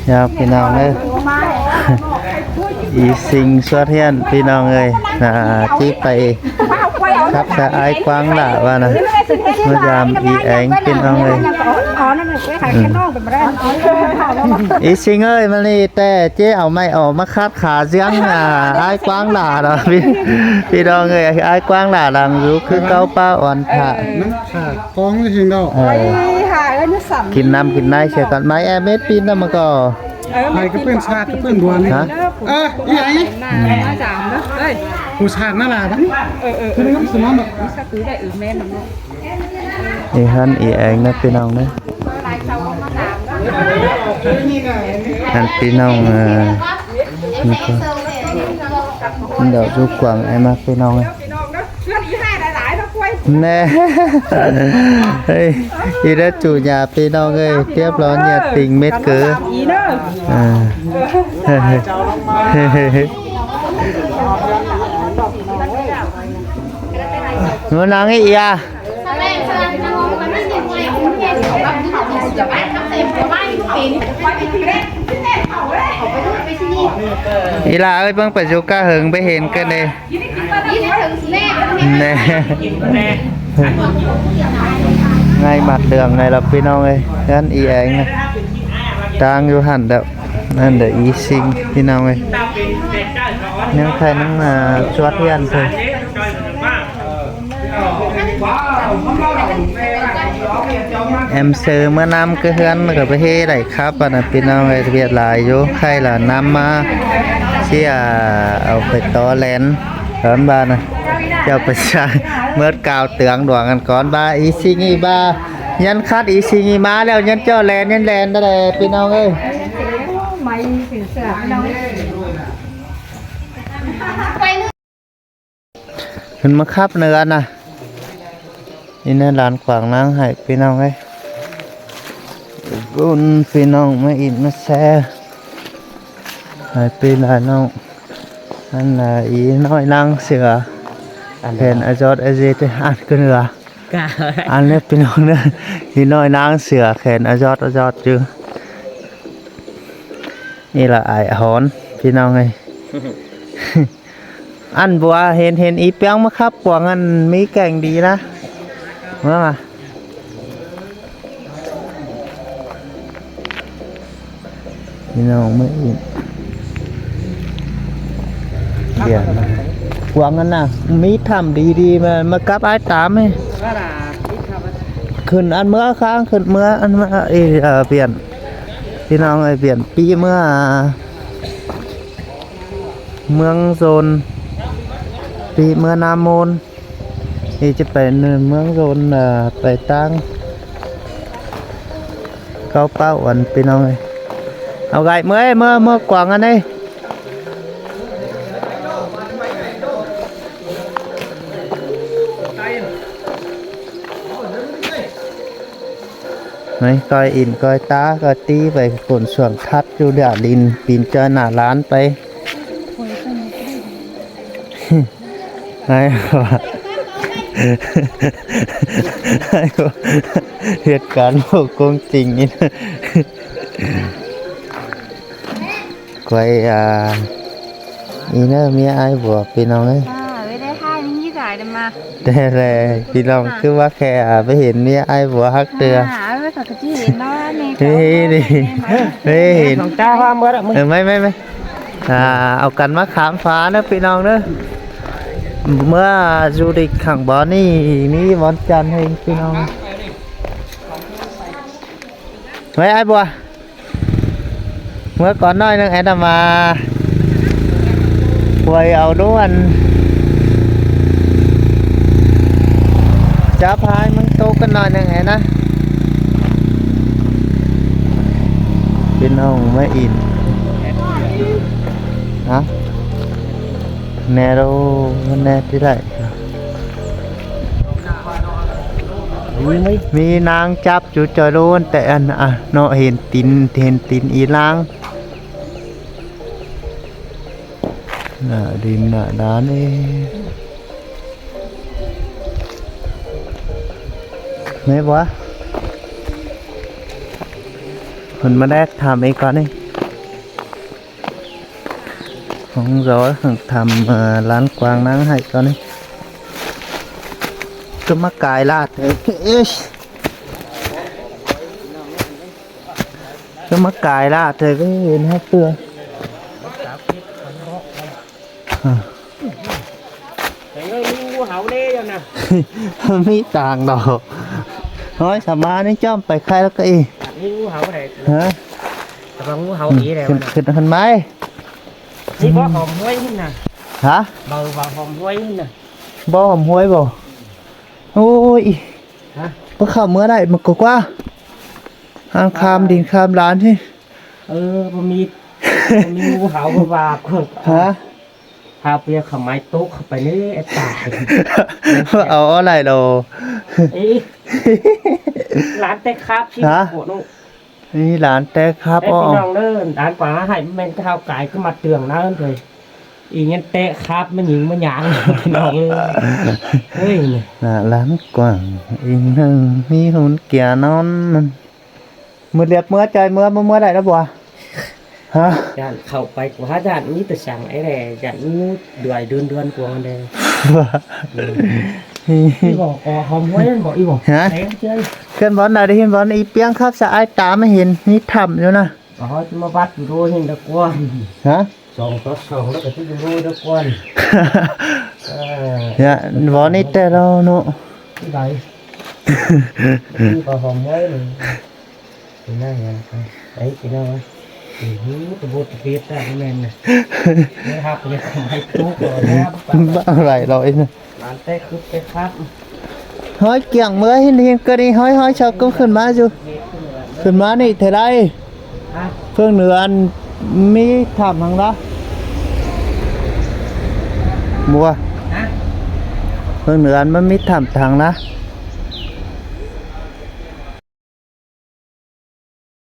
ຍາວພີ່ນ້ອງເອີຍ ອີຊິງຊວນຮຽນພີ່ນ້ອງເອີຍ ໜ້າຊິໄປ ຄັບສະອາຍກວາງຫຼ້າວ່ານະ ມາຢາມອີແອງພີ່ນ້ອງເອີຍ ອືມ ອີຊິງເອີຍ ມານີ້ແຕ່ເຈ້ເອົາໄມ້ອອກມາຄັດຂາເຊືອງ ອາ ອາຍກວາງຫຼ້າເນາະ ພີ່ ພີ່ນ້ອງເອີຍ ອາຍກວາງຫຼ້າຫຼັງຢູ່ຄືເກົ່າ ປ້າອ່ອນຖ້າ ມັນຂາກອງຊິງດອກ ເອີ ກິນນ້ຳກິນໃນເສຍກ່ອນ ໄມ້ແອເມັດປີນນຳມັນກໍ ເອີ ໄປກະເປື້ອນຊາດກະເປື້ອນບວນນີ້ ຮະ ເອີ ອີຫຍັງນີ້ ອືມ ຜູ້ຊາດມາລາບັດນີ້ ເອີ ເອີ ເອີ ຄືນຳສະໝອງບັດ ມີສະຕູໄດ້ ເອີ ແມ່ນນຳເນາະ ອີຫັ້ນອີແອງນະພີ່ນ້ອງເດີ ຫັ້ນພີ່ນ້ອງ ເອີ ນີ້ກໍ ດອກຢູ່ກວາງອ້າຍມັກພີ່ນ້ອງເອີຍ. ແນ່ ເຮີ້ຍ ອີເດີຈູຍາພີ່ນ້ອງເອີຍ ຮຽບຮ້ອຍຍາຕິງເມັດເກີ ອ່າ ເອີ ນາງອີຢາ ອີຫຼ້າເອີຍ ເບິ່ງໄປຢູ່ກະເຫິງ ໄປເຫັນກັນເດ້. ແນ່ ໄງມັດເລື່ອງໄງລະພີ່ນ້ອງເອີຍ ເຮືອນອີແອງນະ ຕັ້ງຢູ່ຫັ້ນແລ້ວ ນັ້ນເດີ ອີຊິງພີ່ນ້ອງເອີຍ ຍັງໃຜນັ່ງ ອ່າ ຊວດຮຽນເພິ່ນ ແອມເຊີເມືອນຳຄືເຮືອນ ກໍໄປເຮັດໄດ້ຄັບ ອັນນັ້ນພີ່ນ້ອງເອີຍ ວຽກຫຼາຍຢູ່ ໃຜລະນຳມາ ຊິເອົາໄປຕໍ່ແລນ ຕອນບ້ານນະ ເຈົ້າໄປສ້າງເໝິດກ່າວເຕືອງດວງກັນກ່ອນ ບ້າອີຊິງອີບ້າ ຍັນຄັດອີຊິງອີມາແລ້ວ ຍັນເຈົ້າແລນ ຍັນແລນໄດ້ແຫຼະພີ່ນ້ອງເອີຍ. ຂຶ້ນມາຂັບເໜືອນະ ນີ້ນະ ຫຼານຂວາງນາງໃຫ້ພີ່ນ້ອງເອີຍ ບຸນພີ່ນ້ອງມາອິນມາແຊ ໃຫ້ພີ່ຫຼາຍນ້ອງ ອັນນ່າ ອີນ້ອຍນາງເສືອ ອັນ ແຂນອາຈອດອາເຈ ອັນຂຶ້ນເຮືອ ກະ ອັນນີ້ພີ່ນ້ອງເດີ ອີນ້ອຍນາງເສືອ ແຂນອາຈອດອາຈອດຢູ່ ນີ້ລະອ້າຍຫອນ ພີ່ນ້ອງເອີຍ. ອັນບົວເຫັນ ເຫັນອີປຽງມາຂັບກວາງ ອັນມີແກ່ງດີນະ ເມືອມາ ພີ່ນ້ອງ ເມືອອີກ ດຽວ ກວາງ ອັນນ່າ ມີຖ້ຳດີໆ ມາ ມາກັບອ້າຍຕາມ ຂຶ້ນ ອັນເມືອຄ້າງ ຂຶ້ນເມືອ ອັນເມືອ ເອີ ປ່ຽນ ພີ່ນ້ອງເອີຍ ປ່ຽນປີເມືອ ເມືອງໂຊນ ປີເມືອນາໂມນ ທີ່ຈະໄປເມືອງໂຊນ ເອີ ໄປຕ່າງເກົ້າເປົ້າ ອັນ ພີ່ນ້ອງເອີຍ ເອົາໄກເມື່ອຍ ເມື່ອ ເມື່ອກວາງ ອັນນີ້ ນີ້ ກ້ອຍອິນກ້ອຍຕາ ກ້ອຍຕີໄປ ຄົນສວນທັດຢູ່ດາລິນ ປີນຈ້ອຍໜ້າລານໄປ ໃຫ້ວ່າ ໃຫ້ວ່າ ເຮັດການບໍ່ກົງຈິງນີ້ນະ ຂ້ອຍ ອ່າ ອີເນີເມຍອ້າຍບົວ ພີ່ນ້ອງເອີຍ ອ່າ ເອີຍ ໄດ້ຖ່າຍມັນຢູ່ໄກເດີມາ ແຕ່ແລະ ພີ່ນ້ອງ ອ່າ ຄືວ່າແຄ່ໄປເຫັນເມຍອ້າຍບົວຮັກເທື່ອ ອ່າ ເອີຍ ຂ້ອຍກໍຊິເຫັນເນາະ ນີ້ ນີ້ ນີ້ ນີ້ເຫັນ ຂອງຈ້າວ່າເມື່ອ ເອີ ໄມ່ ໄມ່ ໄມ່ ອ່າ ເອົາກັນມາຂາມຝາເດີພີ່ນ້ອງເດີ ເມື່ອຢູ່ດິກຂ້າງບ່ອນນີ້ ມີວັນຈັນເອງພີ່ນ້ອງ ໄວ້ອ້າຍບົວ ເມື່ອກ່ອນໜ້ອຍໜຶ່ງ ແອນນຳມາ ຫວຍເອົາດ້ວນ ຈັບພາຍມັນໂຕກັນໜ້ອຍໜຶ່ງ ແອນນະ ພີ່ນ້ອງມາອິນ ຮະ ແນ່ໂລ ແນ່ທີ່ໄດ້ ມີນາງຈັບຢູ່ຈອຍໂລນ ແຕ່ອັນ ອ່ະ ເນາະ ເຫັນຕີນ ເຫັນຕີນອີລາງ ໜ້າດິນໜ້າດານເອ ແມ່ນບໍ່? ເພິ່ນມາແລກຖາມເອງກ່ອນນີ້ ຂອງເຮົາທຳ ເອີ ລານກວາງນາງໄຫ້ຕອນນີ້ ກໍມາກາຍລາດເອີ ເອີຍ ກໍມາກາຍລາດເອີ ກໍເຫັນໃຫ້ເທື່ອ ອາ ແຕ່ເງິນມີງູເຫົ່າເດ້ຢູ່ນະ ມີຕ່າງດອກ ໂອ້ຍ ສາມານນີ້ຈ້ອມໄປໄຄແລ້ວກໍອີ ມີງູເຫົ່າໄດ້ ຮະ ແຕ່ວ່າງູເຫົ່າອີແລ້ວ ຂຶ້ນ ນະ ຂຶ້ນ ຂຶ້ນໄໝ ນີ້ບໍ່ຫອມຫ້ວຍຫັ້ນນະ ຮະ ເບົາວ່າຫອມຫ້ວຍຫັ້ນນະ ບໍ່ຫອມຫ້ວຍບໍ່ ໂອ້ຍ ຮະ ບໍ່ເຂົ້າເມືອໄດ້ ມັນກໍກວ່າ ຫ້າມຂ້າມດິນຂ້າມລານນີ້ ເອີ ບໍ່ມີ ບໍ່ມີງູເຫົ່າບໍ່ວ່າ ຮະ ພາເປຍເຂົ້າໄມ້ຕົກເຂົ້າໄປເລີຍ ໄອ້ຕາຍ ເອົາ ເອົາໄຫຼໂລ ເອີ ຫຼານແຕກຄາບຊິ ຮະ ໂອ້ໂນ ນີ້ຫຼານແຕກຄາບ ເອີ ພີ່ນ້ອງເດີ ຫຼານກວ່າໃຫ້ແມ່ນເຮົາກາຍຄືມາເຕືອງນະເອີຍ ອີຫຍັງແຕກຄາບມາຍິງມາຫຍັງ ພີ່ນ້ອງເອີຍ ເອີຍ ນະ ຫຼານກວ້າງ ອີໜຶ່ງມີຫຸນເກຍນອນ ມືດລຽບເມືອຈ່ອຍເມືອ ບໍ່ເມືອໄດ້ແລ້ວບໍ່? ຮະ? ຢ້ານເຂົ້າໄປກວ່າ ຢ້ານມີແຕ່ສັງໄອ້ແຫຼ ຢ້ານມີງູດວຍເດືອນໆກວ່າແດ່ ອີບໍ່ກໍຫອມຫ້ວຍນັ້ນບໍ່ ອີບໍ່? ຮະ? ແຕງເຈີຍ ເຄື່ອນບ່ອນໃດໄດ້ເຫັນບ່ອນອີປຽງຄັບສະອາຍຕາມາເຫັນ ມີຖ້ຳຢູ່ນະ ອໍ ຈະມາວັດຢູ່ໂດເຫັນດາກວ່າ ຮະ? ສອງຕໍ່ສອງແລ້ວກໍຊິຢູ່ໂດດາກວ່າ ເອີ ຍະ ບໍ່ນີ້ແຕ່ລາວເນາະ ທີ່ໃດ ທີ່ກໍຫອມຫ້ວຍນີ້ ໄປນັ້ນຫຍັງ ໄປກິນເອົາ ໂອ້ໂຫ ຕະບົດຕະເປັດໄດ້ແມ່ນນະ ໄດ້ຮັບເລີຍ ໄປຕຸກເອົາແລ້ວ ບໍ່ໄດ້ດອກອີນະ ຫຼານແຕກຄຶບແຕກຄາບ ຫ້ອຍກຽງເມືອ ເຫັນ ເຫັນກໍນີ້ ຫ້ອຍ ຫ້ອຍຊາວກໍຂຶ້ນມາຢູ່ ຂຶ້ນມານີ້ເທົ່າໃດ? ຮະ? ເພິ່ງເໜືອອັນມີຖ້ຳຫັ້ນລະ ບໍ່ວ່າ ຮະ? ເພິ່ງເໜືອອັນມັນມີຖ້ຳທາງນະ